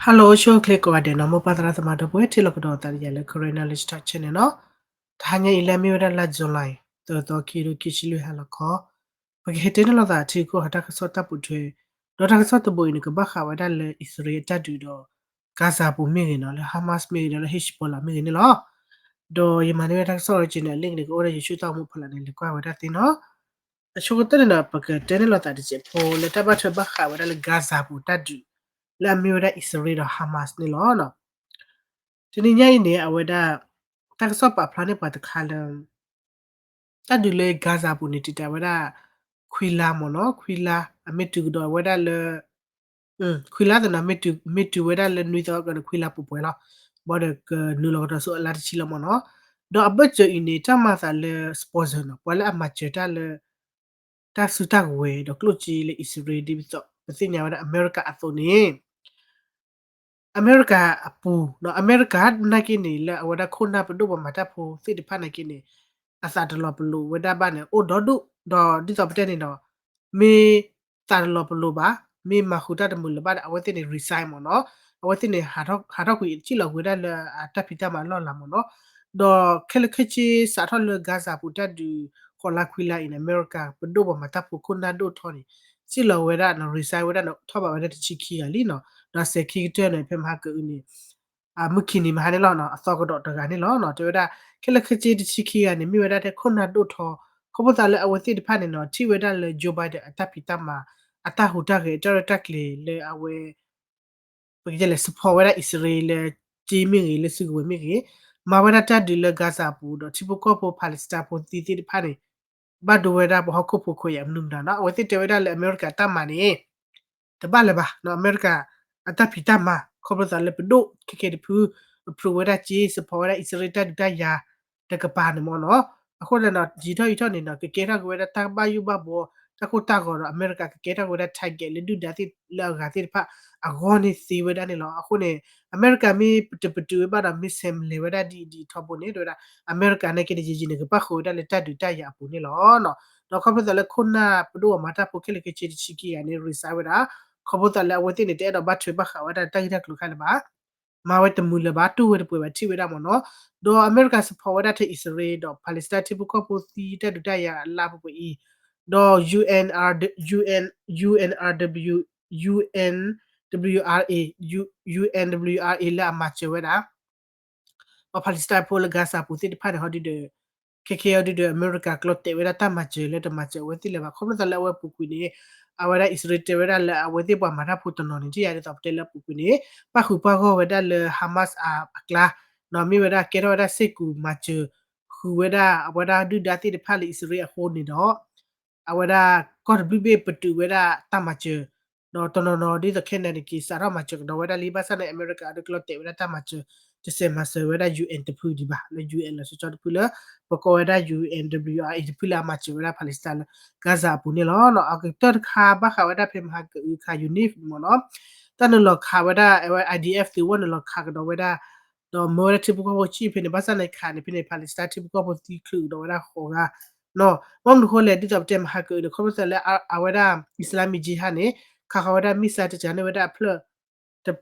Hello ဆိၣ်ဂ့ၤကိးဂၤဒဲးနီၤ မိၢ်ပၢ်သရၣ်သမါဒီပုၢ်ဝဲၢ် ထံၣ်လိာ်ကဒီးသးဒီးယၤလၢ Karen Knowledge Talk Channel နီၤ. တဟါညါအံၤလၢအမ့ၢ်ဝဲဒၣ်လါ July သၢသီ ခံကထိခံဆံလွံၢ် ဟါလီၤခီ ပကဟဲတဲန့ၢ်လိာ်သးထံကီၢ်ဟးတၢ်ကစီၣ်တၢ်ပိာ်ထွဲ, ဒီးတၢ်ကစီၣ်တဘိအံၤန့ၣ် ကဘၣ်ဃးဝဲဒၣ်လၢအံၣ်စရ့လးအတၢ်ဒုးဒီး Gaza ပူၤမ့ၢ်ဂ့ၤနီၤ, လၢ Hamas မ့ၢ်ဂ့ၤဒီးလၢ Hezbollah မ့ၢ်ဂ့ၤန့ၣ်လီၤ. ဒီးယမၤန့ၢ်ဝဲတၢ်ကစီၣ် original link န့ၣ် ကအိၣ်ဒီးယဆိၣ်တၢ်အိၣ်မူဖီလာ်န့ၣ် လဲၤကွၢ်ဝဲဒၣ်သ့နီၤ. အဆိကတၢၢ်န့ၣ်ဒီး ပကတဲန့ၢ်လိာ်သးတစဲးဖိလၢတၢ်ဘၣ်ထွဲဘၣ်ဃးဝဲဒၣ်လၢ Gaza ပူၤတၢ်ဒုး လၢအမ့ၢ်ဝဲဒၣ်အံၣ်စရ့လးဒီး Hamas န့ၣ်လီၤ. တနံၤညါအံၤန့ၣ် အဝဲဒၣ် တၢ်ကစီၣ်ပာ်ဖျါန့ၢ်ပှၤတခါလၢ တၢ်ဒုးလၢ Gaza ပူၤန့ၣ် တံာ်တာ်ဝဲဒၣ် ခွံလါမ့ၢ်နီၤ, ခွံလါ အမ့ၢ်တုၤကဒီးဝဲဒၣ်လၢ ခွံလါသနာ် မ့ၢ်တုၤဝဲဒၣ်လၢနွံသီကဒီး ခွံလါပှဲၤပှဲၤလီၤ. ဘၣ်ဒီးကနုာ်လီၤကဒီးဆူအလါတဆံလီၤမ့ၢ်နီၤ. ဒီးအဘၢၣ်စၢၤအံၤန့ၣ် တၢ်မၤသးလၢ sponsor နီၤ, ပှၤလၢအမၤစၢၤတၢ်လၢ တၢ်စုတၢ်ကဝဲၤဒီးကျိၣ်စ့လၢအံၣ်စရ့လး ဒ်သိးပသ့ၣ်ညါဝဲဒၣ်အမဲရကၤအသိးန့ၣ် အမဲရကၤအပူၤနီၤ, အမဲရကၤနာ်က့န့ၣ် လၢအဝဲဒၣ်ခိၣ်နၢ်ပဒိၣ်ပှၤမၤတၢ်ဖိသ့ၣ်တဖၣ်နာ်က့န့ၣ် အသးတလီၤပလိာ်ဝဲဒၣ်ဘၣ်န့ၣ် အိၣ်ဒီဒူၣ်, ဒီးဒ်သိးပတဲန့ၣ်ဒီး မ့ၢ်သးတလီၤပလိာ်ဘၣ်, မ့ၢ်မၤဃုာ်တၢ်တမုာ်လၢၤဘၣ်ဒီး အဝဲသ့ၣ်န့ၣ် resign မ့ၢ်နီၤ, အဝဲသ့ၣ်န့ၣ် ဟးထီၣ်ကွံာ်စံၣ်လီၤကွံာ်ဝဲဒၣ်လၢအတၢ်ဖံးတၢ်မၤအလီၢ်လၤမ့ၢ်နီၤ. ဒီးခဲလၢာ်ခဲဆ့စးထီၣ်လၢ Gaza ပူၤတၢ်ဒုး ဃိးလါခွံလါအံၤန့ၣ် အမဲရကၤပဒိၣ်ပှၤမၤတၢ်ဖိခိၣ်နၢ်ဒိၣ်ထီန့ၣ် စံၣ်လီၤဝဲဒၣ်နီၤ, resign ဝဲဒၣ်နီၤ, ထီၣ်ဘးဝဲဒၣ်တဆံခံဂၤလံနီၤ, ဒီးစဲးခံကတၢၢ်န့ၣ် ဖဲမဟါကအုးန့ၣ် မုၢ်ခံနံၤမဟါန့ၣ်လီၤနီၤ, အသီကဒီးတဂၤန့ၣ်လီၤနီၤ. တဲဝဲဒၣ် ခဲလၢာ်ခဲဆ့တဆံခံဂၤန့ၣ် မ့ၢ်ဝဲဒၣ်ထဲခိၣ်နၢ်ဒိၣ်ထီ, ခီဖျိသးလၢအဝဲသ့ၣ်တဖၣ်န့ၣ်နီၤ ထံၣ်ဝဲဒၣ်လၢ Joe Biden အတၢ်ဖံးတၢ်မၤ အတၢ်ဟူးတၢ်ဂဲၤ တၢ်ရဲၣ်တၢ်ကျဲၤလၢအဝဲ ပကတဲလဲၣ် support ဝဲဒၣ်အံၣ်စရ့လးလၢ စ့မ့ၢ်ဂ့ၤ လၢစုကဝဲၤမ့ၢ်ဂ့ၤ, မၤဝဲဒၣ်တၢ်ဒုးလၢ Gaza ပူၤ ဒီးထံဖိကီၢ်ဖိ Palestine ဖိသံသ့ၣ်တဖၣ်န့ၣ် ဘၣ်ဒိဝဲဒၣ်ပှၤဟီၣ်ခိၣ်ဖိခွဲးယာ်မနုၤမတၤနီၤ. အဝဲသ့ၣ်တဲဝဲဒၣ်လၢအမဲရကၤတၢ်မၤန့ၣ် တဘၣ်လၢၤဘၣ်နီၤ, အမဲရကၤအတၢ်ဖံးတၢ်မၤ ခီဖျိသးလၢပဒိၣ်ခဲကဲတဖု အ prove ဝဲဒၣ်စ့ support ဝဲဒၣ်အံၣ်စရ့လးတၢ်ဒုးတၢ်ယၤ တကပၤန့ၣ်မ့ၢ်နီၤ. အဃိန့ၣ်ဒီး ယံာ်ထီၣ်ယံာ်ထီၣ်န့ၣ်နီၤ ကကဲထီၣ်က့ၤဝဲဒၣ်တၢ်ဘၣ်ယိၣ်ဘၣ်ဘှီ တၢ်ကိၢ်တၢ်ဂီၤဒီး အမဲရကၤကကဲထီၣ်က့ၤဝဲဒၣ် target လၢဒုၣ်ဒါသ့ၣ်လၢအဂၤသ့ၣ်တဖၣ်အဂီၢ်န့ၣ်သ့ဝဲဒၣ်န့ၣ်လီၤ. အဃိန့ၣ် အမဲရကၤမ့ၢ်ပတပတုာ်ဝဲဘၣ်ဒီး မ့ၢ်ဆဲးလဲၤဝဲဒၣ်ဒ်အံၤဒ်အံၤထီဘိန့ၣ် တဲဝဲဒၣ် အမဲရကၤန့ၣ်က့န့ၣ် ယံာ်ယံာ်န့ၣ် ကဘၣ်ဃုာ်ဝဲဒၣ်လၢတၢ်ဒုးတၢ်ယၤအပူၤန့ၣ်လီၤ. ဒီးခီဖျိသးလၢခိၣ်နၢ်ပဒိၣ်အမၤတၢ်ဖိခဲလၢာ်ခဲဆ့တဆံခံဂၤန့ၣ် resign ဝဲဒၣ် ခီဖျိသးလၢအဝဲသ့ၣ်န့ၣ် တအဲၣ်ဒိးဘၣ်ထွဲဘၣ်ဃးဝဲဒၣ်တၢ်ဂ့ၢ်တၢ်ကျိၤခါလၢၤဘၣ် မၤဝဲတမုာ်လၢၤဘၣ် တူၢ်ဝဲတပှဲၤဘၣ်ထံၣ်ဝဲဒၣ်မ့ၢ်နီၤ. ဒီးအမဲရကၤ support ဝဲဒၣ်ထဲအံၣ်စရ့လးဒီး Palestine ထံဖိကီၢ်ဖိသံတၢ်ဒုးတၢ်ယၤအလါပူၤပူၤအံၤ, ဒီး UNR UN UNRW UNWRA UNWRA လၢအမၤစၢၤဝဲဒၣ် ပှၤ Palestine ဖိလၢ Gaza ပူၤသ့ၣ်တဖၣ်န့ၣ် ဟီဒုဒီး ခဲခဲအံၤဒုဒီး အမဲရကၤကျီတဲာ်ဝဲဒၣ်တၢ်မၤစၢၤလၢတမၤစၢၤအဝဲသ့ၣ်လၢၤဘၣ်. ခီဖျိသးလၢအဝဲပူၤကွံာ်န့ၣ် အဝဲဒၣ်အံၣ်စရ့လးတဲဝဲဒၣ်လၢအဝဲသ့ၣ်ပှၤမၤတၢ်ဖိတနီၤန့ၣ် ထံၣ်ယၤဒ်သိးပတဲလၢအပူၤကွံာ်န့ၣ် ပၣ်ဃုာ်ပၣ်ဂီၢ်ဝဲဒၣ်လၢ Hamas အကျါ, ဒီးမ့ၢ်ဝဲဒၣ်ကဲထီၣ်ဝဲဒၣ်စ့ၢ်ကီးမၤစၢၤ ဃုာ်ဝဲဒၣ်အဝဲဒၣ်ဒုၣ်ဒါသ့ၣ်တဖၣ်လၢအံၣ်စရ့လးအဃိန့ၣ်ဒီး အဝဲဒၣ်ကီၢ်တဘျုးဘ့ၣ်ပတုာ်ဝဲဒၣ်တၢ်မၤစၢၤ, ဒီးတနီၤနီၤဒ်သိးခဲန့ၣ်က့ၤ စးထီၣ်မၤစၢၤကဒီးဝဲဒၣ်လံ ဘၣ်ဆၣ်န့ၣ် အမဲရကၤအဒုးကျီတဲာ်ဝဲဒၣ်တၢ်မၤစၢၤ တစဲးမၤစၢၤဝဲဒၣ် UN တဖုဒံးဘၣ် လၢ UN လီၤဆီဆီတဖုလၢ ပကိးဝဲဒၣ် UNWRA တဖုလၢအမၤစၢၤဝဲဒၣ် Palestine လၢ Gaza အပူၤန့ၣ်လီၤ. အကတၢၢ်တခါဘၣ်ဃးဝဲဒၣ်ဖဲမဟါကအု Khan Younis မ့ၢ်နီၤ, တၢ်နုာ်လီၤခးဝဲဒၣ်အဝဲ IDF သုးဝဲနုာ်လီၤခးကဒီးဝဲဒၣ် ဒီးမၢဝဲဒၣ်ထံဖိကီၢ်ဖိစံၣ်ဖဲန့ၣ် ဘၣ်ဆၣ်န့ၣ်ခးန့ၣ်ဖဲန့ၣ် Palestine ထံဖိကီၢ်ဖိသံချုးကဒီးဝဲဒၣ်ဃိးဂၤနီၤ. ဘၣ်မနုၤဃိလဲၣ် ဒ်သိးပတဲမဟါကအုန့ၣ် ခီဖျိသးလၢအဝဲဒၣ် Islamic Jihad န့ၣ် ခးဃီၤဝဲဒၣ် missile တစၢန့ၢ်ဝဲဒၣ်အဖျၢၣ်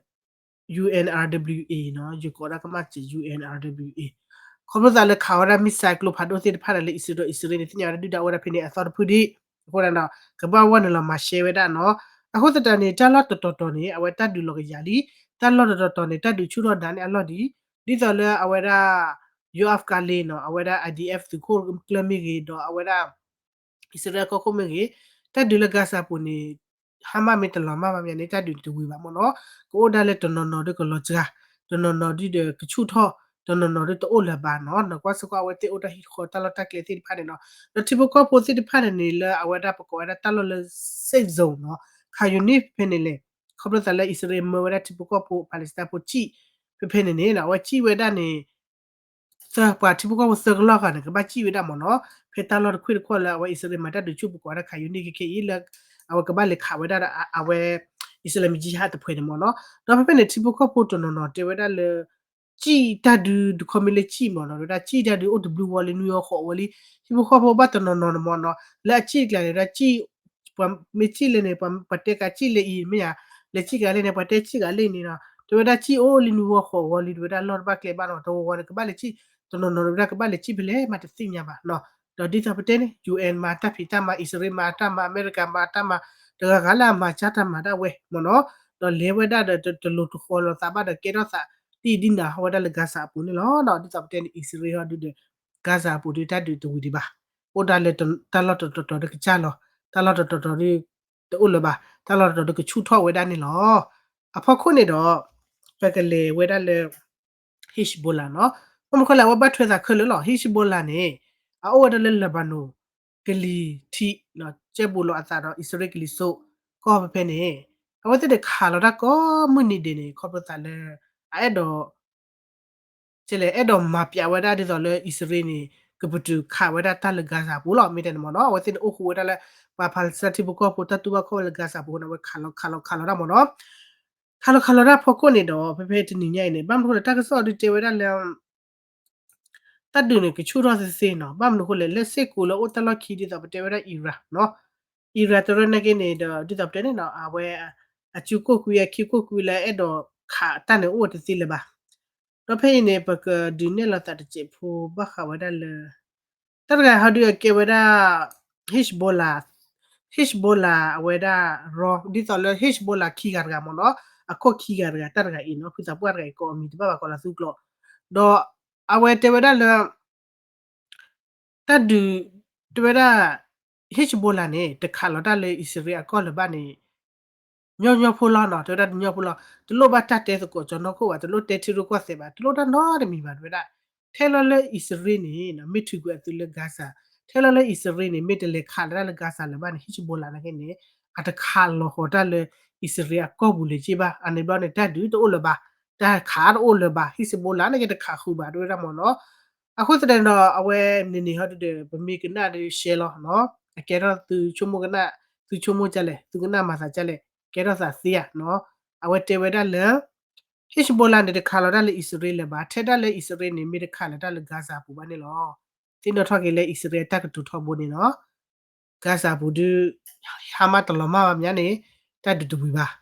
UNRWA နီၤ, ယကိးဒၣ်ကမၣ်စၢၤ UNRWA ခီဖျိသးလၢခးဝဲဒၣ် missile ကျိဖးဒိၣ်သ့ၣ်တဖၣ်န့ၣ်လၢအံၣ်စရ့လးဒီးအံၣ်စရ့လးန့ၣ် သ့ၣ်ညါဝဲဒၣ်ဒုၣ်ဒါအိၣ်ဝဲဒၣ်ဖဲန့ၣ်အသီတဖုဒံး, အဃိန့ၣ်ဒီး ကဘၣ်ဝဲနုာ်လီၤမၤရှဲဝဲဒၣ်နီၤ. အဃိသတးန့ၣ် တၢ်လီၢ်တတီၤတီၤန့ၣ် အဝဲတၢ်ဒုးလီၤကယၤလံ, တၢ်လီၢ်တတီၤတီၤန့ၣ် တၢ်ဒုးဆူၣ်ထီၣ်ဒါန့ၣ်အလီၢ်ဒံး, ဒ်သိးလၢအဝဲဒၣ် ယိၤအၣ်ကလ့နီၤ, အဝဲဒၣ် IDF သုးခိၣ်ကျၢၢ်မ့ၢ်ဂ့ၤ ဒီးအဝဲဒၣ် အံၣ်စရ့လးကီၢ်ခိၣ်မ့ၢ်ဂ့ၤ, တၢ်ဒုးလၢ Gaza ပူၤန့ၣ် ဟါမၢ်မ့ၢ်တလီၤမၢ်ဘၣ်မ့ၢ်န့ၣ် တၢ်ဒုးန့ၣ်တဝံၤဘၣ်မ့ၢ်နီၤ, ကအိၣ်ဒၣ်လၢတနီၤနီၤဒုးကလီၤစှၤ, တနီၤနီၤဒုးဒီးကဆူၣ်ထီၣ်, တနီၤနီၤဒုးတအိၣ်လၢၤဘၣ်နီၤ. နကွၢ်စ့ၢ်ကီးအဝဲသ့ၣ်အိၣ်တၢ်ဟံၣ်ဃီတၢ်လီၢ်တၢ်ကျဲသ့ၣ်တဖၣ်န့ၣ်နီၤ, ဒီးထံဖိကီၢ်ဖိသ့ၣ်တဖၣ်န့ၣ်န့ၣ် လၢအဝဲဒၣ်ပကိးဝဲဒၣ်တၢ်လီၢ်လၢ safe zone နီၤ, Khan Younis ဖဲန့ၣ်လဲၣ်, ခီဖျိသးလၢအံၣ်စရ့လးမၢဝဲဒၣ်ထံဖိကီၢ်ဖိ Palestine ဖိစံၣ် ဖဲဖဲန့ၣ်န့ၣ် အဝဲစံၣ်ဝဲဒၣ်န့ၣ် သၢပှၤထံဖိကီၢ်ဖိသၢကလီၢ်ဂၤန့ၣ် ကဘၣ်စံၣ်ဝဲဒၣ်မ့ၢ်နီၤ, ဖဲတၢ်လီၢ်တခွ့ၣ်တခီၣ်လၢအဝဲအံၣ်စရ့လးမၤတၢ်ဒုးဆူၣ်ပကိးဝဲဒၣ် Khan Younis ခဲခဲအံၤလၢ အဝဲကဘၣ်လဲၤခးဝဲဒၣ်ဒီး အဝဲ Islamic Jihad တဖုန့ၣ်မ့ၢ်နီၤ. ဒီးဖဲဖဲန့ၣ် ထံဖိကီၢ်ဖိတနီၤနီၤတဲဝဲဒၣ်လၢ စံၣ်တၢ်ဒုး ဒုးခီမ့ၢ်လၢစံၣ်မ့ၢ်နီၤ, ဝဲဒၣ်စံၣ်တၢ်ဒုးအိၣ်တဘျုးဝီလံ နွံဝီဃိးဝီလံ, ထံဖိကီၢ်ဖိဘၣ်တနီၤနီၤန့ၣ်မ့ၢ်နီၤ, လၢအစံၣ်ကျါန့ၣ် ဝဲဒၣ်စံၣ် ပှၤမ့ၢ်စံၣ်လဲၣ်န့ၣ် ပှၤတဲကးစံၣ်လဲၣ်အံၤမ့ၢ်ဧါ, လဲၤစံၣ်ကးလဲၣ်န့ၣ် ပှၤတဲစံၣ်ကးလဲၣ်န့ၣ်နီၤ, တဲဝဲဒၣ်စံၣ်အိၣ်လံနွံဝီဃိးဝီလံ တဲဝဲဒၣ်လီၢ်တဘၣ်ကျဲဘၣ်နီၤ တဝီဝီန့ၣ် ကဘၣ်လဲၤစံၣ် တနီၤနီၤတဲဝဲဒၣ်ကဘၣ်လဲၤစံၣ်ဖဲလဲၣ်မးတသ့ၣ်ညါဘၣ်နီၤ. ဒီးဒ်သိးပတဲန့ၣ် ယူၢ်အဲၣ် မၤတၢ်ဖံးတၢ်မၤ အံၣ်စရ့လးမၤတၢ်မၤ အမဲရကၤမၤတၢ်မၤ တဂၤဂၤလၢအမၤကၢ်တၢ်မၤဒၣ်ဝဲမ့ၢ်နီၤ. ဒီးလဲၤဝဲဒၣ်ဒီးတလိၤတဃီၤလိာ်သးဘၣ်ဒီးကဲထီၣ်သး ဒ်အံၤဒ်နၤဟီဝဲဒၣ်လၢ Gaza အပူၤန့ၣ်လီၤ. ဒ်သိးပတဲန့ၣ် အံၣ်စရ့လးဟီဒုဒီး Gaza အပူၤဒုတၢ်ဒုးတဝံၤဒံးဘၣ်. အိၣ်ဒၣ်လၢတၢ်လီၢ်တတီၤတီၤဒုကစၢ်လီၤ. တၢ်လီၢ်တတီၤတီၤဒု တအိၣ်လၢၤဘၣ်. တၢ်လီၢ်တတီၤတီၤဒုကဆူၣ်ထီၣ်ဝဲဒၣ်န့ၣ်လီၤ. အဖီခိၣ်န့ၣ်ဒီး ပကလဲၤဝဲဒၣ်လၢ Hezbollah နီၤ. ဘၣ်မနုၤဃိလဲၣ် အဝဲဘၣ်ထွဲသးခဲလၢာ်လီၤ. Hezbollah န့ၣ် အအိၣ်ဝဲဒၣ်လၢ Lebanon ကလံၤထံး ကၠဲၢ်ဘူးလိာ်အသးဒီး အံၣ်စရ့လးကလံၤစိးကီၢ်ဖဲဖဲန့ၣ် အဝဲသ့ၣ်န့ၣ်ခးလီၤတၢ်ကိးမုၢ်နံၤဒဲးန့ၣ် ခီဖျိသးလၢ အအဲၣ်ဒိး ကလဲၣ် အဲၣ်ဒိးမၤပျးဝဲဒၣ်ဒ်သိးလၢအံၣ်စရ့လးန့ၣ် ကပတုာ်ခးဝဲဒၣ်တၢ်လၢ Gaza ပူၤလီၤ မ့ၢ်တဲန့ၣ်မ့ၢ်နီၤ. အဝဲသ့ၣ်န့ၣ်အိၣ်ဃူဝဲဒၣ်လၢ ပှၤ Palestine ထံဖိကီၢ်ဖိတၢ်တူၢ်ဘၣ်ခီၣ်ဘၣ်လၢ Gaza ပူၤန့ၣ် အဝဲခးလီၤခးလီၤခးလီၤတၢ်မ့ၢ်နီၤ. ခးလီၤခးလီၤတၢ်ဖီခိၣ်န့ၣ်ဒီး ဖဲဖဲတနံၤညါအံၤန့ၣ် ဘၣ်မနုၤဃိလဲၣ် တၢ်ကစီၣ်ဒုတဲဝဲဒၣ်လၢ တၢ်ဒုးန့ၣ်ကဆူၣ်ထီၣ်သ့သ့နီၤ. ဘၣ်မနုၤဃိလဲၣ် လၢစ့ၢ်ကီးလၢအိၣ်တၢ်လီၢ်ခံဒ်သိးပတဲဝဲဒၣ် Iran နီၤ. Iran တရၢနာ်က့န့ၣ်ဒီး ဒ်သိးပတဲန့ၣ်နီၤ အဝဲ အစုကိၢ်ကွံာ်အခံကိၢ်ကွံာ်လၢအဲၣ်ဒိးခးတၢ်န့ၣ်အိၣ်တသ့လၢၤဘၣ်. ဒီးဖဲအံၤန့ၣ် ပကဒုးနဲၣ်လိာ်သးတစဲးဖိဘၣ်ဃးဝဲဒၣ်လၢ တၢ်တဂၤဟီဒုအကဲဝဲဒၣ် Hezbollah, Hezbollah အဝဲဒၣ်ရီ ဒ်သိးလၢ Hezbollah ခံဂၤတဂၤမ့ၢ်နီၤ, အခိၣ်ခံဂၤတဂၤ တၢ်တဂၤအံၤနီၤ, ဖုသးပှၢ်တဂၤအံၤ ကိးအမံၤတဘၣ်ဘၣ် ကိးလီၤသူကျိာ်, ဒီးအဝဲတဲဝဲဒၣ်လၢ တၢ်ဒုး တဲဝဲဒၣ် Hezbollah န့ၣ် တခးလီၤတၢ်လၢအံၣ်စရ့လးအကီၢ်လၢၤဘၣ်န့ၣ် ညီညီဖိလီၤနီၤ, တဲဝဲဒၣ်ညီဖိလီၤ, တလိၣ်ဘၣ်တၢ်တဲသကိးကၠီၤနီၢ်ခိၣ်ဘၣ်, တလိၣ်တဲထံရူၢ်ကီၢ်သဲးဘၣ်, တလိၣ်တၢ်နီတမံၤဘၣ်, တဲဝဲဒၣ် ထဲလီၤလၢအံၣ်စရ့လးန့ၣ် မ့ၢ်ထုးကွံာ်အသုးလၢ Gaza, ထဲလီၤလၢအံၣ်စရ့လးန့ၣ် မ့ၢ်တလဲၤခးလီၤတၢ်လၢ Gaza လၢၤဘၣ်န့ၣ် Hezbollah နာ်က့န့ၣ် အတခးလီၤဃီၤတၢ်လၢအံၣ်စရ့လးအကီၢ်ပူၤလၢၤက့ဘၣ်, အန့ၣ်ဘျီန့ၣ် တၢ်ဒုးတအိၣ်လၢၤဘၣ်, တၢ်ခးတအိၣ်လၢၤဘၣ်, Hezbollah နာ်က့တခးဃုာ်ဘၣ် တဲဝဲဒၣ်မ့ၢ်နီၤ. အဃိသတးဒီး အဝဲန့ၣ်န့ၣ်ဟီဒုဒီး ပမ့ၢ်ကနၣ်ဒီးရှဲလီၤနီၤ, အကဲထီၣ်သုဆိကမိၣ်ကနၣ်, သုဆိကမိၣ်ကလဲၣ်, သုကနၣ်မၤသးကလဲၣ်, ကဲထီၣ်သးသ့ဧါနီၤ. အဝဲတဲဝဲဒၣ်လၢ Hezbollah န့ၣ် တခးလီၤတၢ်လၢအံၣ်စရ့လးလၢၤဘၣ်, ထဲဒၣ်လၢအံၣ်စရ့လးန့ၣ် မ့ၢ်တခးလီၤတၢ်လၢ Gaza ပူၤဘၣ်န့ၣ်လီၤ. သ့ၣ်နီၣ်ထီၣ်က့ၤလၢအံၣ်စရ့လးတၢ်ကတိၤထီဘိန့ၣ်နီၤ Gaza ပူၤဒုး ဟါမၢ်တလီၤမၢ်ဘၣ်မးန့ၣ် တၢ်ဒုးတဝံၤဘၣ်.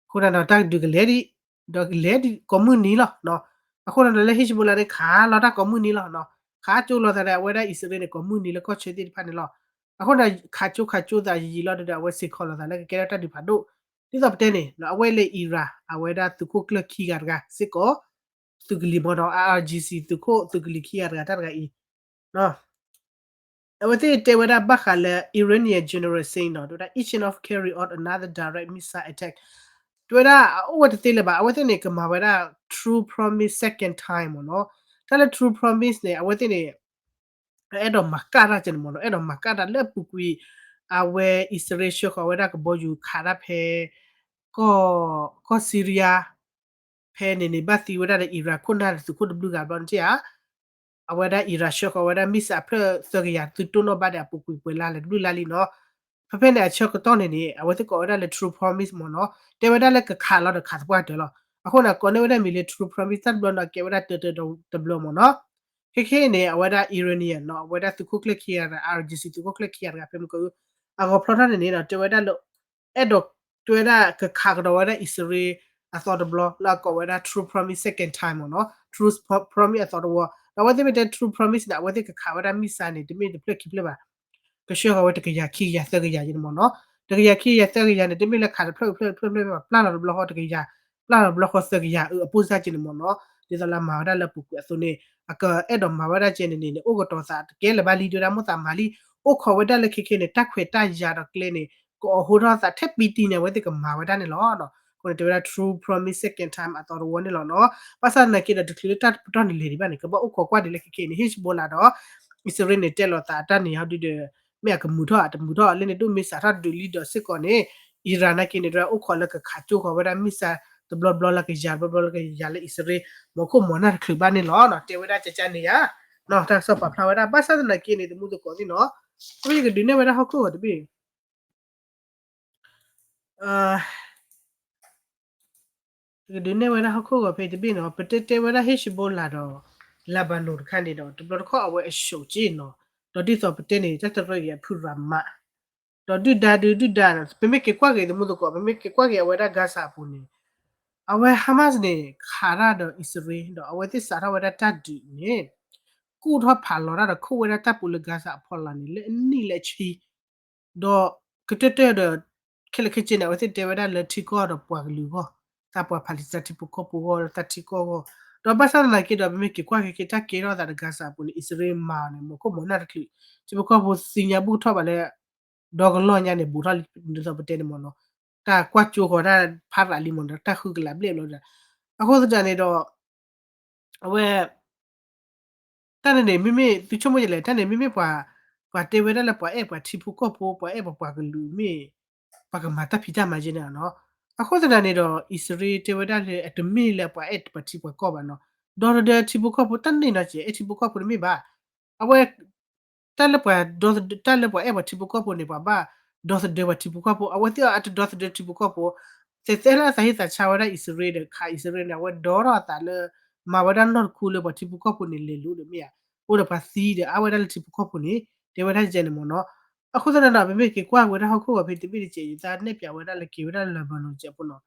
အဃိန့ၣ်ဒီးတၢ်ဒုးကလဲၤဒံး, ဒီးကလဲၤဒံးကိးမုၢ်နံၤလီၤ. အဃိန့ၣ်ဒီးလၢ Hezbollah န့ၣ် ခးလီၤတၢ်ကိးမုၢ်နံၤလီၤ. ခးကၠိလီၤသးဒီးအဝဲဒၣ်အံၣ်စရ့လးန့ၣ် ကိးမုၢ်နံၤလၢကီၢ်ဆၢသ့ၣ်တဖၣ်န့ၣ်လီၤ. အဃိန့ၣ် ခးကၠိခးကၠိသးယံာ်ယံာ်လီၤဒီး အဝဲစ့ၢ်ကီးလီၤသးလၢကကဲထီၣ်တၢ်ဒုးဖးဒိၣ်, ဒ်သိးပတဲန့ၣ် အဝဲလၢ Iran အဝဲဒၣ်သုးခိၣ်ကျၢၢ်ခံဂၤတဂၤစ့ၢ်ကီး သုးကလံၤမ့ၢ်နီၤ, IRGC သုးခိၣ် သုးကလံၤခံဂၤတဂၤ တၢ်တဂၤအံၤ အဝဲသ့ၣ်တဲဝဲဒၣ်ဘၣ်ဃးလၢ Iranian general saying နီၤ, တဲဝဲဒၣ် each of carry out another direct missile attack, တဲဝဲဒၣ်အအိၣ်ဝဲတသ့လၢၤဘၣ်, အဝဲသ့ၣ်န့ၣ် ကမၤဝဲဒၣ် true promise second time မ့ၢ်နီၤ. တၢ်လၢ true promise န့ၣ် အဝဲသ့ၣ်န့ၣ် အဲၣ်ဒိးမၤကၣ်တၢ်ကဲန့ၣ်မ့ၢ်နီၤ, အဲၣ်ဒိးမၤကၣ်တၢ်လၢအပူၤကွံာ် အဝဲအံၣ်စရ့လးဆှၢဃီၤဝဲဒၣ်ကဘီယူၤခးတၢ်ဖဲ ကီၢ် ကီၢ်စံရံယါ ဖဲန့ၣ်န့ၣ် ဘၣ်သံဝဲဒၣ်ဒီး Iran ခိၣ်နၢ်ဒီးသုးခိၣ်တဘျုးဂၤဘျီန့ၣ်ဧါ, အဝဲဒၣ် Iran ဆှၢဃီၤဝဲဒၣ် missile အဖျၢၣ်သၢကယၤ သုတိၢ်နီၣ်ဘၣ်ဒီးအပူၤကွံာ်ပှဲၤလါလဲၣ်တဘျုးလါလံနီၤ. ဖဲဖဲန့ၣ်အဆၢကတီၢ်န့ၣ်န့ၣ် အဝဲသ့ၣ်ကိးဝဲဒၣ်လၢ true promise မ့ၢ်နီၤ, တဲဝဲဒၣ်လၢကခးလီၤဒီးခးသပှၢ်တၢၢ်လီၤ. အဃိန့ၣ် ကိးန့ၢ်ဝဲဒၣ်မံၤလၢ true promise တၢ်တဘျီနီၤ ကဲဝဲဒၣ်တၢတၢတဘျီမ့ၢ်နီၤ. ခဲခဲအံၤန့ၣ် အဝဲဒၣ် Iranian နီၤ, အဝဲဒၣ်သုးခိၣ်ကျၢၢ်ခံဂၤတဂၤ IRGC သုးခိၣ်ကျၢၢ်ခံဂၤတဂၤ ဖဲမုၢ်က အဂီၤဖျီထီၣ်န့ၣ်န့ၣ်နီၤ တဲဝဲဒၣ်လၢ အဲၣ်ဒိး တဲဝဲဒၣ်ကခးကဒီးဝဲဒၣ်အံၣ်စရ့လးအသီတဘျီ လၢအကိးဝဲဒၣ် true promise second time မ့ၢ်နီၤ, true promise အသီတဝီ. ဒီးအဝဲသ့ၣ်မ့ၢ်တဲ true promise န့ၣ် အဝဲသ့ၣ်ကခးဝဲဒၣ် missile န့ၣ် တမ့ၢ်တဖျၢၣ်ခံဖျၢၣ်ဘၣ်, ကဆှၢဃီၤဝဲတကယၤခံကယၤသၢကယၤယဲန့ၣ်မ့ၢ်နီၤ. တကယၤခံကယၤသၢကယၤန့ၣ် တမ့ၢ်လၢခးတဖျၢၣ်တဖျၢၣ်တဖျၢၣ်တဖျၢၣ်ဘၣ်, ပျၢ်လီၤတဘျီဃီတကယၤ, ပျၢ်လီၤတဘျီဃီသၢကယၤအပိၢ်စၢ်ကဲန့ၣ်မ့ၢ်နီၤ. ဒ်သိးလၢအမၤဝဲဒၣ်လၢအပူၤကွံာ်အသိးန့ၣ် အကအဲၣ်ဒိးမၤဝဲဒၣ်ကဲန့ၣ်န့ၣ် အိၣ်ကတီၤသးတကဲလၢၤဘၣ်လံ တဲဝဲဒၣ်မိၢ်သးမၤလံ, အိၣ်ခိးဝဲဒၣ်လၢခဲခဲန့ၣ် တၢ်ခွဲးတၢ်ယာ်ဒီးကျဲန့ၣ် ကအီၣ်ဟိထီၣ်သးထဲပံတံန့ၣ် အဝဲသ့ၣ်ကမၤဝဲဒၣ်န့ၣ်လီၤ. အဃိန့ၣ် တဲဝဲဒၣ် true promise second time အသီတဝီန့ၣ်လီၤနီၤ. ဘၣ်ဆၣ်သနာ်က့ဒီး တချုးလၢတၢ်ပတီၢ်န့ၣ်လဲၤဒံးဘၣ်န့ၣ် ကဘၣ်အိၣ်ခိးကွၢ်ဒံးလၢခဲခဲအံၤန့ၣ် Hezbollah ဒီး အံၣ်စရ့လးန့ၣ် တဲလိာ်သးတၢ်န့ၣ်ဟီဒုဒီး မ့ၢ်အကမုာ်ထီၣ်အတမုာ်ထီၣ် လၢန့ၣ်ဒိၣ်မ့ၢ်စးထီၣ်ဒုးလံဒီးစ့ၢ်ကီးန့ၣ် Iran နာ်က့န့ၣ် တဲဝဲဒၣ်အိၣ်ခိးလၢကခးကၠိဃီၤဝဲဒၣ် missile တဘျီဘျီလၢကယၤ တဘျီဘျီလၢကယၤလၢအံၣ်စရ့လး မီၤခိၣ်မီၤနၢ်တချုးဘၣ်န့ၣ်လီၤ. တဲဝဲဒၣ်ကကန့ၣ်ဧါ, တၢ်ကစီၣ်ပာ်ဖျါဝဲဒၣ် ဘၣ်ဆၣ်သနာ်က့န့ၣ် တမူသကိးသ့ၣ်နီၤ, အဝဲယကဒုးနဲၣ်ဝဲဒၣ်ဟီၣ်ခိၣ်ဂီၤတဘ့ၣ် ယကဒုးနဲၣ်ဝဲဒၣ်ဟီၣ်ခိၣ်ဂီၤဖဲအံၤတဘ့ၣ်နီၤ, ပတဲတဲဝဲဒၣ် Hezbollah ဒီး Lebanon တခါန့ၣ်ဒီး တဘျီတခီၣ်အဝဲအ ရှုံး က့နီၤ, ဒီးဒ်သိးပတဲန့ၣ် တၢ်တရၢအံၤအဖုရၤမး, ဒီးဒုၣ်ဒါဒု ဒုၣ်ဒါ ပမ့ၢ်က့ၤကွၢ်က့ၤသမူသကိး ပမ့ၢ်က့ၤကွၢ်က့ၤအဝဲဒၣ် Gaza အပူၤန့ၣ် အဝဲ Hamas န့ၣ် ခးတၢ်ဒီးအံၣ်စရ့လး ဒီးအဝဲသ့ၣ်စးထီၣ်ဝဲဒၣ်တၢ်ဒုးန့ၣ် ကူၣ်ထီၣ်ဖးလီၤတၢ်ဒီးခိၣ်ဝဲဒၣ်တၢ်ပူၤလၢ Gaza အဖီလာ်န့ၣ် လၢအနံၣ်လၢအဆံ ဒီးကတၢၢ်တၢၢ်ဒီး ခဲလၢာ်ခဲဆ့န့ၣ် အဝဲသ့ၣ်တဲဝဲဒၣ်လၢထံကီၢ်ဒီးပှၤကလုာ်အဂီၢ်, သးပှၤ Palestine ထံဖိကီၢ်ဖိအဂီၢ် လၢတၢ်ထံကီၢ်အဂီၢ်, ဒီးဘၣ်ဆၣ်သနာ်က့ဒီး ပမ့ၢ်က့ၤကွၢ်က့ၤက့ၤတၢ်ကဲထီၣ်သးဒီး Gaza အပူၤန့ၣ် အံၣ်စရ့လးမၤအီၤန့ၣ် မ့ၢ်ခိၣ်မၤနၢ်တချုး ထံဖိကီၢ်ဖိသ့ၣ်ညါဘူၣ်ထီၣ်ဘၣ်လၢ ဒီကလီၢ်ညါန့ၣ် ဘူးထီၣ်လံ ဒ်သိးပတဲန့ၣ်မ့ၢ်နီၤ, တၢ်ကွၢ်ကၠိဃီၤတၢ်ဖးရးလံမ့ၢ်နီၤ, တၢ်ဃုကလးဘျဲၣ်လီၤဒီး အဃိသတးန့ၣ်ဒီး အဝဲ တၢ်န့ၣ်န့ၣ် မ့မ့ၢ်သုဆိကမိၣ်ယလဲၣ်, တၢ်န့ၣ်မ့မ့ၢ်ပှၤ ပှၤတဲဝဲဒၣ်လၢပှၤအဲၣ်ပှၤထံဖိကီၢ်ဖိ ပှၤအဲၣ်ပှၤပှၤကလုာ်မ့ၢ် ပှၤကမၤတၢ်ဖံးတၢ်မၤကဲန့ၣ်နီၤ, အဃိသတးန့ၣ်ဒီး အံၣ်စရ့လးတဲဝဲဒၣ်လၢအတမ့ၢ်လၢပှၤအဲၣ်ပှၤထံပှၤကီၢ်ဘၣ်နီၤ, ဒီသဒၢထံဖိကီၢ်ဖိ တၢ်န့ၣ်နီၤကဲ အဲၣ်ထံဖိကီၢ်ဖိတမ့ၢ်ဘၣ်, အဝဲ တၢ်လၢပှၤ တၢ်လၢပှၤအဲၣ်ပှၤထံဖိကီၢ်ဖိန့ၣ် ပှၤဘၣ်ဒီသဒၢပှၤထံဖိကီၢ်ဖိ, အဝဲသ့ၣ်အီၤအတဒီသဒၢထံဖိကီၢ်ဖိ, သဲးသဲလၢအသးဟ့သးဆါဝဲဒၣ်အံၣ်စရ့လးဒီး ခးအံၣ်စရ့လးန့ၣ် အဝဲဒီထီၣ်အသးလၢ မၤဝဲဒၣ်နီၢ်တခူလၢပှၤထံဖိကီၢ်ဖိန့ၣ် လဲၤလိၤဒီးမ့ၢ်ဧါ, အိၣ်ဒီးပှၤသံဒီးအါဝဲဒၣ်လၢထံဖိကီၢ်ဖိန့ၣ် တဲဝဲဒၣ်ကဲန့ၣ်မ့ၢ်နီၤ, အဃိသတးဒီး ပမ့ၢ်က့ၤကွၢ်ဝဲဒၣ်ဟီၣ်ခိၣ်ဂီၤဖဲတဘ့ၣ်တကဲး ယသးနဲၣ်ပၠးဝဲဒၣ်လၢက့ၤဝဲဒၣ်လၢ Lebanon တကဲးဖိနီၤ,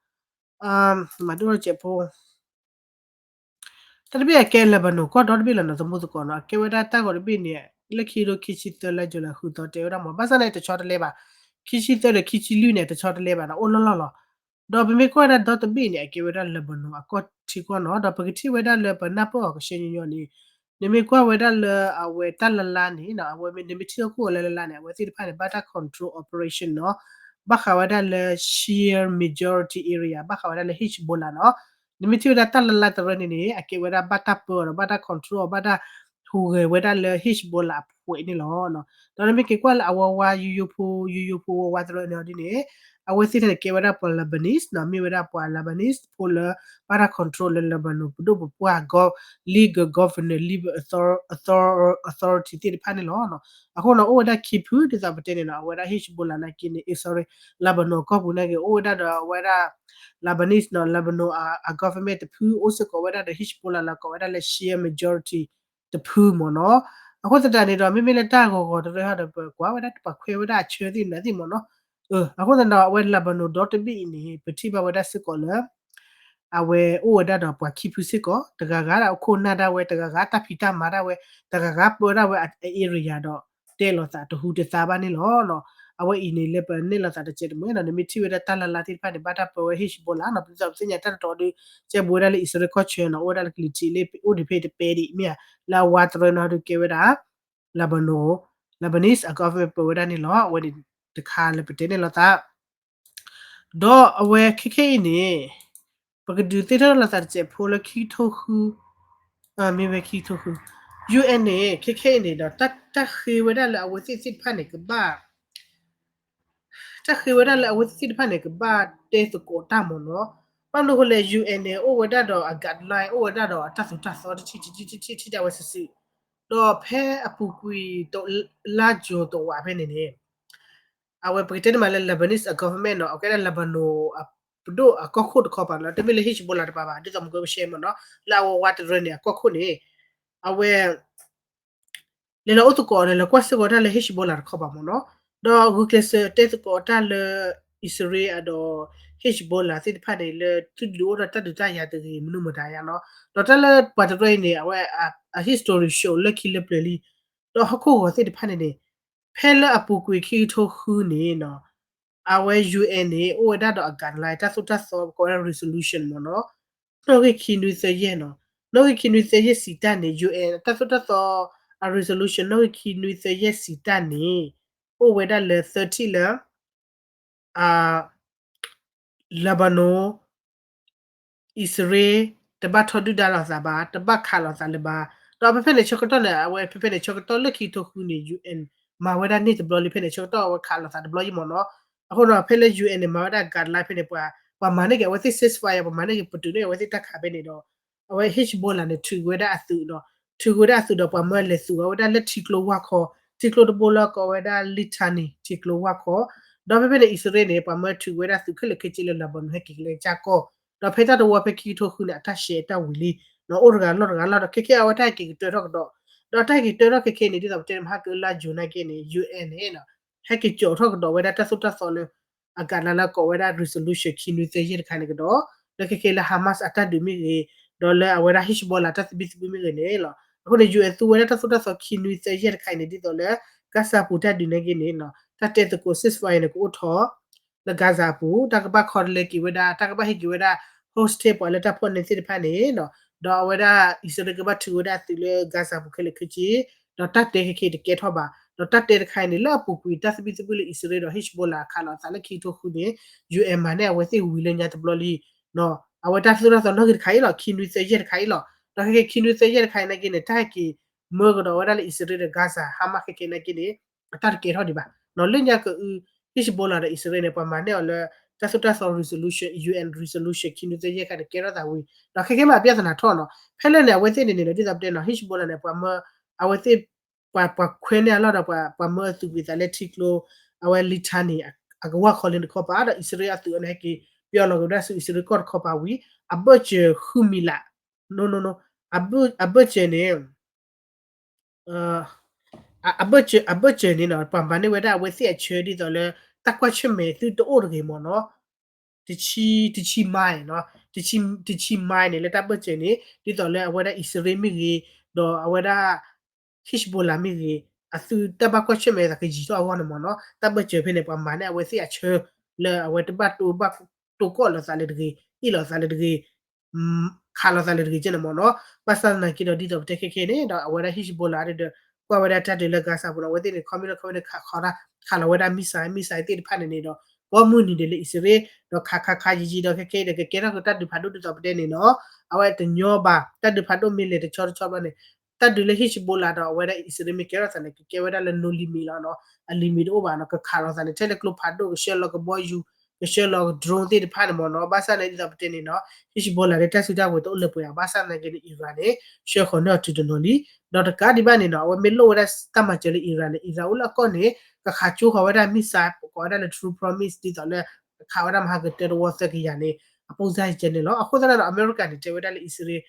မၤဒိၣ်တကဲးဖိ တၢ်တဘ့ၣ်အကဲ Lebanon ကီၢ်ဒီတဘ့ၣ်လီၤနီၤ သမူသကိးနီၤ, ကဲဝဲဒၣ်တၢ်ဂီၤတဘ့ၣ်န့ၣ် လၢခံကထိခံဆံသၢလါ July ဃုသီတဲဝဲဒၣ်မ့ၢ် ဘၣ်ဆၣ်န့ၣ် တဆီတလဲဘၣ်, ခံဆံသၢဒီးခံဆံလွံၢ်န့ၣ် တဆီတလဲဘၣ်နီၤ အိၣ်လီၢ်လီၢ်လီၤ, ဒီးပမ့ၢ်ကွၢ်ဝဲဒၣ်ဒီတဘ့ၣ်န့ၣ် အကဲဝဲဒၣ် Lebanon အကီၢ်ထံကီၢ်နီၤ, ဒီးပကထံၣ်ဝဲဒၣ်လၢပနၢ်ပၢၢ်အီၤကဆှဲညီညီန့ၣ် နမ့ၢ်ကွၢ်ဝဲဒၣ်လၢအဝဲတၢ်လါလါန့ၣ်နီၤ အဝဲမ့ၢ်နမ့ၢ်ထံၣ်ဟီၣ်ခိၣ်အီၤလၢလါလါန့ၣ် အဝဲသ့ၣ်တဖၣ်န့ၣ် ဘၣ်တၢ် control operation နီၤ, ဘၣ်ဃးဝဲဒၣ်လၢ Shia majority area ဘၣ်ဃးဝဲဒၣ်လၢ Hezbollah နီၤ, နမ့ၢ်ထံၣ်ဝဲဒၣ်တၢ်လါလါတရၢန့ၣ်န့ၣ် အကဲဝဲဒၣ်ဘၣ်တၢ်ပၢအီၤဒီး ဘၣ်တၢ် control အီၤ ဘၣ်တၢ်ဟူးဂဲၤဝဲဒၣ်လၢ Hezbollah အဖှဲးန့ၣ်လီၤ. ဒီးနမ့ၢ်က့ၤကွၢ်လၢအဝဲဝါယိယိဖိ ယိယိဖိဝဲဝါတရၢန့ၣ်ဒ်န့ၣ် အဝဲသ့ၣ်တဖၣ်န့ၣ် ကဲဝဲဒၣ်ပှၤ Lebanese နီၤ, မ့ၢ်ဝဲဒၣ်ပှၤ Lebanese ဖိလၢ ဘၣ်တၢ် control လၢ Lebanon ပဒိၣ်ပပှၢ် legal governor legal author- author- authority သ့ၣ်တဖၣ်န့ၣ်လီၤ. အဃိန့ၣ် အိၣ်ဝဲဒၣ်ခံဖု ဒ်သိးပတဲန့ၣ်နီၤ, အဝဲဒၣ် Hezbollah နာ်က့န့ၣ် sorry, Lebanon ကီၢ်ပူၤနာ်က့ အိၣ်ဝဲဒၣ်ဒီးအဝဲဒၣ် Lebanese နီၤ, Lebanon အ government တဖု အိၣ်စ့ၢ်ကီးဝဲဒၣ်ဒီး Hezbollah လၢကိးဝဲဒၣ်လၢ Shia majority တဖုမ့ၢ်နီၤ. အဃိသတးန့ၣ်ဒီး မ့မ့ၢ်လၢတၢ်ဂီၤဂီၤတရၢဟီဒီး ပကွၢ်ဝဲဒၣ်ပှၤခွဲးဝဲဒၣ်အဆၢသ့ၣ်မနုၤသ့ၣ်မ့ၢ်နီၤ. အဃိသတးဒီး အဝဲ Lebanon ဒီတဘ့ၣ်အံၤန့ၣ် ပထံၣ်ဘၣ်ဝဲဒၣ်စ့ၢ်ကီးလၢ အဝဲအိၣ်ဝဲဒၣ်ဒီးပှၤခံဖုစ့ၢ်ကီး, တဂၤဂၤဒၣ်အခိၣ်နၢ်ဒၣ်ဝဲ, တဂၤဂၤတၢ်ဖံးတၢ်မၤဒၣ်ဝဲ, တဂၤဂၤပၢဒၣ်ဝဲအ area ဒီး တဲလိာ်သးတဟူးတသါဘၣ်န့ၣ်လီၤ. အဝဲအံၤန့ၣ် လၢပနဲၣ်လိာ်သးတစဲးတမှဲၤနီၤ, နမ့ၢ်ထံၣ်ဝဲဒၣ်တၢ်လါလါသ့ၣ်တဖၣ်န့ၣ် ဘၣ်တၢ်ပၢဝဲ Hezbollah နီၤ, ပဒ်သိးပသ့ၣ်ညါတၢ်တတီၤဒီး ကဲဘူးဝဲဒၣ်လၢအံၣ်စရ့လးကီၢ်ဆၢနီၤ, အိၣ်ဝဲဒၣ်လၢကလံၤထံးလၢအိၣ်ဒံးဖဲတပဲဒံး မ့ၢ်ဧါ, လၢအဝါတရၢနီၤဒီးကဲဝဲဒၣ် Lebanon, Lebanese အ government ပၢဝဲဒၣ်န့ၣ်လီၤ. အဝဲန့ၣ်တခါလၢပတဲနဲၣ်လိာ်သး ဒီးအဝဲခဲခဲအံၤန့ၣ် ပကဒုးသ့ၣ်နီၣ်လိာ်သးတစဲးဖိလၢခံကထိဃု, မ့ၢ်ဝဲခံကထိဃု, UN န့ၣ် ခဲခဲအံၤန့ၣ်ဒီး တၢ်ဃ့ဝဲဒၣ်လၢအဝဲသ့ၣ်သ့ၣ်တဖၣ်န့ၣ်ကဘၣ် တၢ်ဃ့ဝဲဒၣ်လၢအဝဲသ့ၣ်သ့ၣ်တဖၣ်န့ၣ် ကဘၣ်တဲသကိးတၢ်မ့ၢ်နီၤ. ဘၣ်မနုၤအဃိလဲၣ် UN န့ၣ် အိၣ်ဝဲဒၣ်ဒီးအ guideline အိၣ်ဝဲဒၣ်ဒီးအတၢ်သိၣ်တၢ်သီတထံၣ်တထံၣ်တထံၣ်တထံၣ်ဒၣ်ဝဲစုာ်စုာ်, ဒီးဖဲအပူၤကွံာ်လါယူၤတဝးဖဲန့ၣ်န့ၣ် အဝဲပကတဲန့ၣ်မးလၢ Lebanese အ government နီၤ, အကဲဒၣ် Lebanon ပဒိၣ်အကီၢ်ခိၣ်တခီပၤနီၤ, တမ့ၢ်လၢ Hezbollah တပၤဘၣ်, ဒ်သိးမ့ၢ်ကဲပရှဲမ့ၢ်နီၤ, လၢအဝဲဝါတရၢန့ၣ် အကီၢ်ခိၣ်န့ၣ် အဝဲ လဲၤလီၤအိၣ်သကိးန့ၣ် လဲၤကွၢ်စ့ၢ်ကီးတၢ်လၢ Hezbollah တခီပၤမ့ၢ်နီၤ, ဒီးဂုာ်ကျဲးစၢးတဲသကိးတၢ်လၢ အံၣ်စရ့လးဒီး Hezbollah သ့ၣ်တဖၣ်န့ၣ် လၢသုဒုးအိၣ်ထီၣ်တၢ်ဒုးတၢ်ယၤတဂ့ၤ မနုၤမတၤယၤနီၤ, ဒီးတၢ်လၢပှၤတရၢအံၤန့ၣ် အဝဲအ history show လၢခံလၢပျၢၤလံ, ဒီးဟီၣ်ခိၣ်ဂီၤသ့ၣ်တဖၣ်န့ၣ်န့ၣ် ဖဲလၢအပူၤကွံာ်ခံကထိဃုန့ၣ်နီၤ အဝဲ UN န့ၣ် အိၣ်ဝဲဒၣ်ဒီးအ guideline တၢ်သိၣ်တၢ်သီ ကိးဝဲဒၣ် resolution မ့ၢ်နီၤ, နီၣ်ဂံၢ်ခံနွံသၢယဲၢ်နီၤ, နီၣ်ဂံၢ်ခံနွံသၢယဲၢ်စံးတၢ်န့ၣ် UN တၢ်သိၣ်တၢ်သီ အ resolution နီၣ်ဂံၢ်ခံနွံသၢယဲၢ်စံးတၢ်န့ၣ် အိၣ်ဝဲဒၣ်လၢသၢထံၣ်လၢ Lebanon အံၣ်စရ့လး တဘၣ်ထီဒုၣ်ဒါလိာ်သးဘၣ်, တဘၣ်ခးလိာ်သးလၢၤဘၣ်, ဒီးဖဲဖဲန့ၣ်ဆၢကတီၢ်န့ၣ် အဝဲဖဲဖဲန့ၣ်ဆၢကတီၢ်လၢခံကထိဃုန့ၣ် UN မၤဝဲဒၣ်န့ၢ်တဘျီလံ, ဖဲန့ၣ်ဆၢကတီၢ်အဝဲခးလိာ်သးတဘျီယံမ့ၢ်နီၤ, အဃိဒီးဖဲလၢ UN န့ၣ် မၤဝဲဒၣ် guideline ဖဲန့ၣ် ပှၤ ပှၤမၤန့ၢ်က့ၤ အဝဲသ့ၣ် ceasefire ပှၤမၤန့ၢ်က့ၤ ပတုာ်န့ၢ်အဝဲသ့ၣ်တၢ်ခးဖဲန့ၣ်ဒီး အဝဲ Hezbollah န့ၣ် ထုးက့ၤဝဲဒၣ်အသုးဒီး ထုးက့ၤဝဲဒၣ်အသုးဒီးပှၤမၢလဲၤသုးဝဲဒၣ်လၢထံကျိဝၢ်ခီ, ထံကျိတဘိလၢကိးဝဲဒၣ် Litani ထံကျိဝၢ်ခီ, ဒီးဖဲဖဲန့ၣ် အံၣ်စရ့လးန့ၣ် ပှၤမၢထုးက့ၤဝဲဒၣ်သုးခဲလၢာ်ခဲဆ့လၢ Lebanon ဟဲက့ၤကလဲၤကၢ်ကီၢ်, ဒီးဖဲတၢ်တဝီဖဲခံကထိဃုန့ၣ် အတၢ်ရှဲတၢ်ဝံၤလံ, အိၣ်တဂၤလီၢ်တဂၤလီၢ်ဒီး ခဲခဲအဝဲတၢ်ဟဲက့ၤကတၢၢ်ထီၣ်ကဒီး, ဒီးတၢ်ဟဲက့ၤကတၢၢ်ထီၣ်ခဲခဲန့ၣ် ဒ်သိးပတဲန့ၣ် မဟါကလါယူၤနာ်က့န့ၣ် UN န့ၣ် ဟဲက့ၤကၠီာ်ထီၣ်ကဒီးဝဲဒၣ်တၢ်သိၣ်တၢ်သီလၢ အကးလၢလၢကိးဝဲဒၣ် resolution ခံနွံသၢယဲၢ်တခါန့ၣ်ကဒီး, လၢခဲခဲလၢ Hamas အတၢ်ဒုးမ့ၢ်ဂ့ၤ, ဒီးလၢအဝဲဒၣ် Hezbollah တၢ်သဘံၣ်သဘုၣ်မ့ၢ်ဂ့ၤန့ၣ်လီၤ. အဃိန့ၣ် ယူၢ်အဲၣ် သူဝဲဒၣ်တၢ်သိၣ်တၢ်သီခံနွံသၢယဲၢ်တခါအံၤန့ၣ် ဒ်သိးလၢ Gaza ပူၤတၢ်ဒုးနာ်က့န့ၣ် တၢ်တဲသကိး ceasefire န့ၣ် ကအိၣ်ထီၣ် လၢ Gaza အပူၤ တၢ်ကဘၣ်ခီတလဲက့ၤဝဲဒၣ် တၢ်ကဘၣ်ဟ့ၣ်က့ၤဝဲဒၣ် hostage ပှၤလၢတၢ်ဖီၣ်န့ၢ်သ့ၣ်တဖၣ်န့ၣ် ဒီးအဝဲဒၣ်အံၣ်စရ့လးကဘၣ်ထုးဝဲဒၣ်အသုးလၢ Gaza ပူၤခဲလၢာ်ခဲဆ့, ဒီးတၢ်တဲခဲခဲအံၤတကဲထီၣ်ဘၣ်. ဒီးတၢ်တဲတခါအံၤန့ၣ် လၢအပူၤကွံာ်တၢ်သဘံၣ်သဘုၣ်လၢအံၣ်စရ့လးဒီး Hezbollah ခးလိာ်အသးလၢခံကထိဃုန့ၣ် ယူၢ်အဲၣ် မၤန့ၢ်အဝဲသ့ၣ်ဝံၤလၢညါတဘျီလံ. အဝဲတၢ်သိၣ်တၢ်သီနီၣ်ဂံၢ်တခါအံၤလီၤ, ခံနွံသၢယဲၢ်တခါအံၤလီၤ. ဒီးခဲခဲခံနွံသၢယဲၢ်တခါအံၤနာ်က့န့ၣ် တၢ်ဟဲက့ၤမၢကဒီးဝဲဒၣ်လၢအံၣ်စရ့လးဒီး Gaza Hamas ခဲခဲနာ်က့န့ၣ် အတၢ်တကဲထီၣ်ဒံးဘၣ်. လၢညါကအု Hezbollah ဒီးအံၣ်စရ့လးန့ၣ် ပှၤမၤန့ၢ်အီၤလၢ တၢ်သိၣ်တၢ်သီ resolution, U N resolution ခံနွံသၢယဲၢ်ခါန့ၣ် ကဲထီၣ်သးဝံၤ ဒီးခဲခဲမးအပျၢ်သနာ်ထီၣ်နီၤ. ဖဲလၢန့ၣ် အဝဲသ့ၣ်န့ၣ်န့ၣ်ဒီး ဒ်သိးပတဲနီၤ Hezbollah န့ၣ် ပှၤမၢ အဝဲသ့ၣ် ပှၤ ပှၤခွဲးန့ၢ်အလီၢ်ဒီး ပှၤ ပှၤမၢအသုးကွံာ်သးလၢထံကျိ အဝဲ Litani အကဝၢ်ခီလ့တခီပၤ ဒီးအံၣ်စရ့လးအသုးအန့ၣ်ဟဲက့ၤ ပျီလီၤက့ၤဝဲဒၣ်ဆူအံၣ်စရ့လးကီၢ်တခီပၤဝံၤ အဘၢၣ်စၢၤဃုမံၤလး, အဘၢၣ်စၢၤန့ၣ် အဘၢၣ်စၢၤ အဘၢၣ်စၢၤန့ၣ်နီၤ ပှၤမၤန့ၢ်ဝဲဒၣ်အဝဲသ့ၣ်အဆၢဒ်သိးလၢ တၢ်ကွၢ်ဆၢၣ်မဲာ်သုတအိၣ်တဂ့ၤမ့ၢ်နီၤ တဆံ တဆံ mile နီၤ တဆံ တဆံ mile န့ၣ် လၢတၢ်ဘၢၣ်စၢၤန့ၣ် ဒ်သိးလၢအဝဲဒၣ်အံၣ်စရ့လးမ့ၢ်ဂ့ၤ ဒီးအဝဲဒၣ် Hezbollah မ့ၢ်ဂ့ၤ အသုတၢ်ဘၣ်ကွၢ်ဆၢၣ်မဲာ်သးကယံာ်ထီၣ်အဂီၢ်န့ၣ်မ့ၢ်နီၤ တၢ်ဘၢၣ်စၢၤဖဲန့ၣ် ပှၤမၤန့ၢ်အဝဲသ့ၣ်အဆၢ လၢအဝဲတဘၣ်တိဘၣ်တိၢ်ကီၢ်လိာ်သးလၢတဂ့ၤ အ့ၣ်လိာ်သးလၢတဂ့ၤ ခးလိာ်သးလၢတဂ့ၤကဲန့ၣ်မ့ၢ်နီၤ. ဘၣ်ဆၣ်သနာ်က့ဒီး ဒ်သိးပတဲခဲခဲန့ၣ်ဒီး အဝဲဒၣ် Hezbollah ဒီး ကွၢ်ဝဲဒၣ်တၢ်ဒုးလၢ Gaza ပူၤန့ၣ် အဝဲသ့ၣ်န့ၣ် ခီမ့ၢ်နီၢ်ခီမ့ၢ်န့ၣ် ခးခီ ခးလီၤဝဲဒၣ် missile missile သ့ၣ်တဖၣ်န့ၣ်န့ၣ်ဒီး ကိးမုၢ်နံၤဒဲးလၢအံၣ်စရ့လး ဒီးခးခးခးယံာ်ယံာ်ဒီးခဲခဲအံၤဒီး ကကဲထီၣ်က့ၤတၢ်ဒုးဖးဒိၣ်ဒ်သိးပတဲန့ၣ်နီၤ. အဝဲတညီဘၣ် တၢ်ဒုးဖးဒိၣ်မ့ၢ်လဲၤတဆီတဆီဘျီန့ၣ် တၢ်ဒုးလၢ Hezbollah ဒီးအဝဲဒၣ်အံၣ်စရ့လးမ့ၢ်ကဲထီၣ်သးန့ၣ် ကကဲဝဲဒၣ်လၢ no limit လီၤနီၤ. အ limit တအိၣ်ဘၣ်နီၤ. ကခးလိာ်သးန့ၣ် ထဲလၢကျိဖးဒိၣ် ကဆှၢလီၤကဘီယူၤ ကဆှၢလီၤ drone သ့ၣ်တဖၣ်န့ၣ်မ့ၢ်နီၤ. ဘၣ်ဆၣ်န့ၣ်ဒ်သိးပတဲန့ၣ်နီၤ Hezbollah လၢတၢ်စုတၢ်ဝဲၤတအိၣ်လၢပှဲၤအါ ဘၣ်ဆၣ်သနာ်က့န့ၣ် Iran န့ၣ် ဆှၢဃီၤန့ၢ်အီၤတုၤတနီၤလံ. ဒီးတကးဒံးဘၣ်န့ၣ်နီၤ အဝဲမ့ၢ်လိၣ်ဝဲဒၣ်တၢ်မၤစၢၤလၢ Iran န့ၣ် Iran အိၣ်လၢအကီၢ်န့ၣ် ကခးကၠိဃီၤဝဲဒၣ် missile ကိးဝဲဒၣ်လၢ True Promise ဒ်သိးလၣ် ခးဝဲဒၣ်မဟါကတၢၢ်တဝီသၢကယၤန့ၣ် အပိၢ်စၢ်ကဲန့ၣ်လီၤ. အဃိသတးဒီး အမဲရကၤန့ၣ် တဲဝဲဒၣ်လၢအံၣ်စရ့လး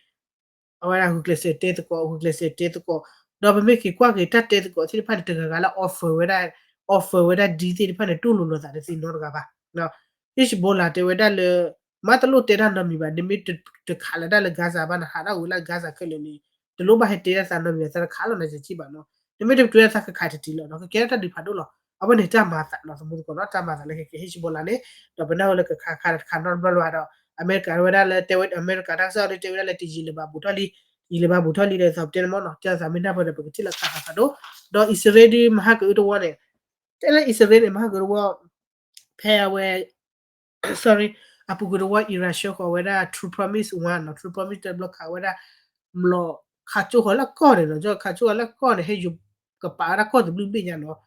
အဝဲဒၣ်ဂုာ်ကျဲးစၢးတဲသကိး ဂုာ်ကျဲးစၢးတဲသကိး ဒီးပမ့ၢ်က့ၤကွၢ်က့ၤတၢ်တဲသကိးသ့ၣ်တဖၣ်န့ၣ် တဂၤဂၤလၢ offer ဝဲဒၣ် offer ဝဲဒၣ် deal သ့ၣ်တဖၣ်န့ၣ် တူၢ်လိာ်လိာ်သးတသ့နီတဂၤဘၣ်. Hezbollah တဲဝဲဒၣ်လၢ မ့ၢ်တလိၣ်တဲတၢ်နီတမံၤဘၣ် နမ့ၢ်တခးလၢတၢ်လၢ Gaza ဘၣ် နဟးဒၣ်ဝဲလၢ Gaza ခဲလၢာ်န့ၣ် တလိၣ်ဘၣ်ဟဲတဲတၢ်သးနီတမံၤ သးတခးလီၤနၤစ့ၢ်ကီးဘၣ်နီၤ. နမ့ၢ်တတဲတၢ်သးကခးတတံၤလီၤနီၤ ကကဲထီၣ်တၢ်ဒုးဖးဒိၣ်လီၤ. အဝဲန့ၣ်တၢ်မၤသးနီၤ သမူသကိးနီၤ တၢ်မၤသးလၢခဲခဲ Hezbollah န့ၣ် ဒီးပနၢ်ဟူလၢကခးခးတခးနီတဘျီလၢၤဘၣ်ဒီး အမဲရကၤဝဲဒၣ်လၢတဲဝဲ အမဲရကၤတၢ်ကစီၣ်ဒီးတဲဝဲဒၣ်လၢတယံာ်လၢၤဘၣ်ဘူးထီၣ်လံ ယံာ်လၢၤဘၣ်ဘူးထီၣ်လံဒီးသးပတဲန့ၣ်မ့ၢ်နီၤ တဲသးမ့ၢ်နၢ်ပၢၢ်ဒီး ပကထံၣ်လၢခးခးဖးဒိၣ် ဒီးအံၣ်စရ့လးဒုးမဟါကအုတဝီန့ၣ် တဲလၢအံၣ်စရ့လးန့ၣ် မဟါကအုတဝီ ဖဲအဝဲ sorry အပူၤကွံာ်တဝီ Iran ဆှၢဃီၤဝဲဒၣ် True Promise one နီၤ True Promise တဘျီခးဝဲဒၣ် မျိာ်ခးကၠိဃီၤလၢကီၢ်န့ၣ်နီၤ ကၠိခးကၠိဃီၤလၢကီၢ်န့ၣ် ဟဲယိၤကပာ်ဝဲဒၣ်ကီၢ်တဘျုးဘ့ၣ်ညါနီၤ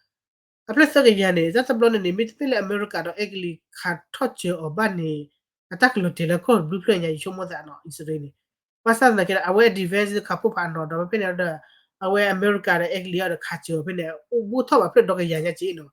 အဖျၢၣ်သၢကယၤန့ၣ် တၢ်တဘျီန့ၣ်န့ၣ် မ့တမ့ၢ်လၢအမဲရကၤဒီးအဲကလံးခးထီၣ်စၢၤအီၤဘၣ်န့ၣ် အတၢ်ကလီၤတဲာ်လၢကီၢ်တဘျုးဖျၢၣ်ညါ ယဆိကမိၣ်သးနီၤ အံၣ်စရ့လးန့ၣ် ဘၣ်ဆၣ်သနာ်က့ဒီး အဝဲအ defense ခးဖှိၣ်ဖးနီၤဒီးဖဲန့ၣ်ဒီး အဝဲအမဲရကၤဒီးအဲကလံးအီၤဒီးခးစၢၤအီၤဖဲန့ၣ် အိၣ်ဘူးထီၣ်ဘၣ်ဖျၢၣ်ဒီကယၤညါက့နီၤ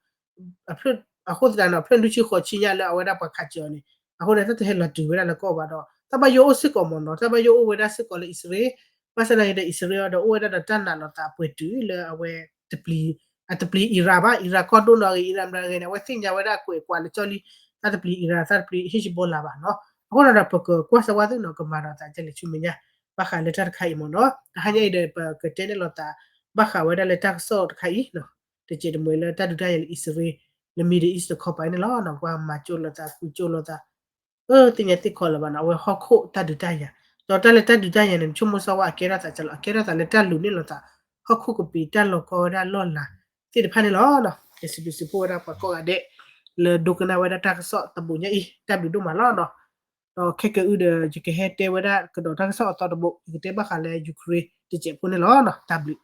အဃိသတးဒီး ဖျၢၣ်နွံဆံဃိးဆံညါလၢအဝဲဒၣ်ပှၤခးစၢၤအီၤန့ၣ် အဃိန့ၣ်တၢ်တဟဲလီၤတုၤဝဲဒၣ်လၢကီၢ်ဘၣ်ဒီး တၢ်ဘၣ်ယိၣ်အိၣ်စ့ၢ်ကီးမ့ၢ်နီၤ တၢ်ဘၣ်ယိၣ်အိၣ်ဝဲဒၣ်စ့ၢ်ကီးလၢအံၣ်စရ့လး ဘၣ်ဆၣ်သနာ်က့ဒီးအံၣ်စရ့လးဒီးအိၣ်ဝဲဒၣ်ဒီးတၢ်နာ်လိာ်သးအပှဲၤတုၤလၢအဝဲ တပျံၤ အတပျံၤ Iran ဘၣ် Iran ကီၢ်ဒိၣ်နီၣ်ဂ့ၤ Iran မတၤဂ့ၤန့ၣ် အဝဲသ့ၣ်ညါဝဲဒၣ်ကွဲးကွၢ်လၢကၠီလံ တၢ်တပျံၤ Iran တၢ်တပျံၤ Hezbollah ဘၣ်နီၤ အဃိဒီးပကကွၢ်စၢၤဝဲသ့ၣ်နီၤ ကမၤဒီးသးကလဲၤဆူမဲာ်ညါ ဘၣ်ဃးလၢတၢ်တခါအံၤမ့ၢ်နီၤ တဟါညါအံၤဒီး ပကတဲန့ၢ်လိာ်သး ဘၣ်ဃးဝဲဒၣ်လၢတၢ်ကစီၣ်တခါအံၤ တစဲးတမှဲၤလၢတၢ်ဒုးတၢ်ယၤလၢအံၣ်စရ့လး လၢ Middle East တခီပၤအံၤန့ၣ်လီၤ ပှၤမၤကၠိလိာ်သး ဃုကၠိလိာ်သး သ့ၣ်ညါသ့ၣ်ခီလၢၤဘၣ်နီၤ အဝဲဟီၣ်ခိၣ်တၢ်ဒုးတၢ်ယၤ ဒီးတၢ်လၢတၢ်ဒုးတၢ်ယၤန့ၣ် ဆိကမိၣ်စၢၤဝဲအကဲထီၣ်သးကလီၤ အကဲထီၣ်သးလၢတၢ်လူၤန့ၢ်လိာ်သး ဟီၣ်ခိၣ်ကပံာ်တၢ်လီၤကီဝဲဒၣ်လီၢ်လၤသ့ၣ်တဖၣ်န့ၣ်လီၤ. ယစံးဘျုးစံးဖှိၣ်ဝဲဒၣ်ပှၤကိးဂၤဒဲး လၢဒိကနၣ်ဝဲဒၣ်တၢ်ကစီၣ်တဘိညါအံၤ တၢ်ဘျုးဒိၣ်မးလီၤနီၤ ဒီးခဲကအုဒီး ယကဟဲတဲဝဲဒၣ်ကဒီးတၢ်ကစီၣ်အသီတဘိ ယကတဲဘၣ်ဃးလၢ Ukraine တစဲးဖိန့ၣ်လီၤ. တၢ်ဘျုး